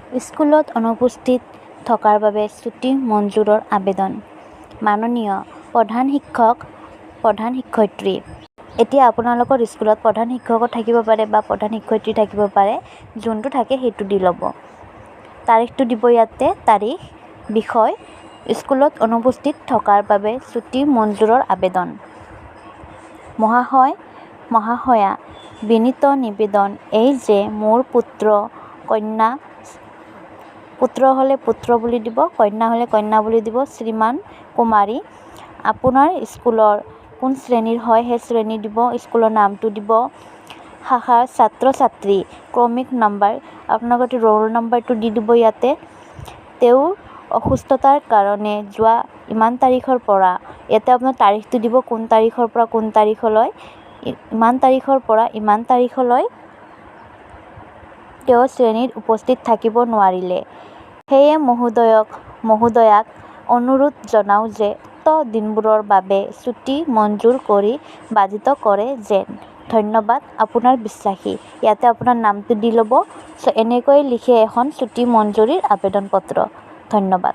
স্কুলত অনুপস্থিত থকাৰ বাবে ছুটী মঞ্জুৰৰ আবেদন। মাননীয় প্ৰধান শিক্ষক, প্ৰধান শিক্ষয়িত্ৰী। এতিয়া আপোনালোকৰ স্কুলত প্ৰধান শিক্ষকো থাকিব পাৰে বা প্ৰধান শিক্ষয়িত্ৰী থাকিব পাৰে, যোনটো থাকে সেইটো দি ল'ব। তাৰিখটো দিব ইয়াতে, তাৰিখ। বিষয়: স্কুলত অনুপস্থিত থকাৰ বাবে ছুটী মঞ্জুৰৰ আবেদন। মহাশয়, মহাশয়া, বিনীত নিবেদন এই যে মোৰ পুত্ৰ, কন্যা, পুত্ৰ হ'লে পুত্ৰ বুলি দিব, কন্যা হ'লে কন্যা বুলি দিব, শ্ৰীমান কুমাৰী, আপোনাৰ স্কুলৰ কোন শ্ৰেণীৰ হয় সেই শ্ৰেণী দিব, স্কুলৰ নামটো দিব, শাখাৰ ছাত্ৰ ছাত্ৰী ক্ৰমিক নম্বৰ, আপোনালোকৰ ৰোল নম্বৰটো দি দিব ইয়াতে। তেওঁৰ অসুস্থতাৰ কাৰণে যোৱা ইমান তাৰিখৰ পৰা, ইয়াতে আপোনাৰ তাৰিখটো দিব, কোন তাৰিখৰ পৰা কোন তাৰিখলৈ, ইমান তাৰিখৰ পৰা ইমান তাৰিখলৈ তেওঁ শ্ৰেণীত উপস্থিত থাকিব নোৱাৰিলে। সেয়ে মহোদয়ক, মহোদয়াক অনুৰোধ জনাওঁ যে উক্ত দিনবোৰৰ বাবে ছুটী মঞ্জুৰ কৰি বাধিত কৰে যেন। ধন্যবাদ, আপোনাৰ বিশ্বাসী। ইয়াতে আপোনাৰ নামটো দি ল'ব। চ' এনেকৈ লিখে এখন ছুটী মঞ্জুৰিৰ আবেদন পত্ৰ। ধন্যবাদ।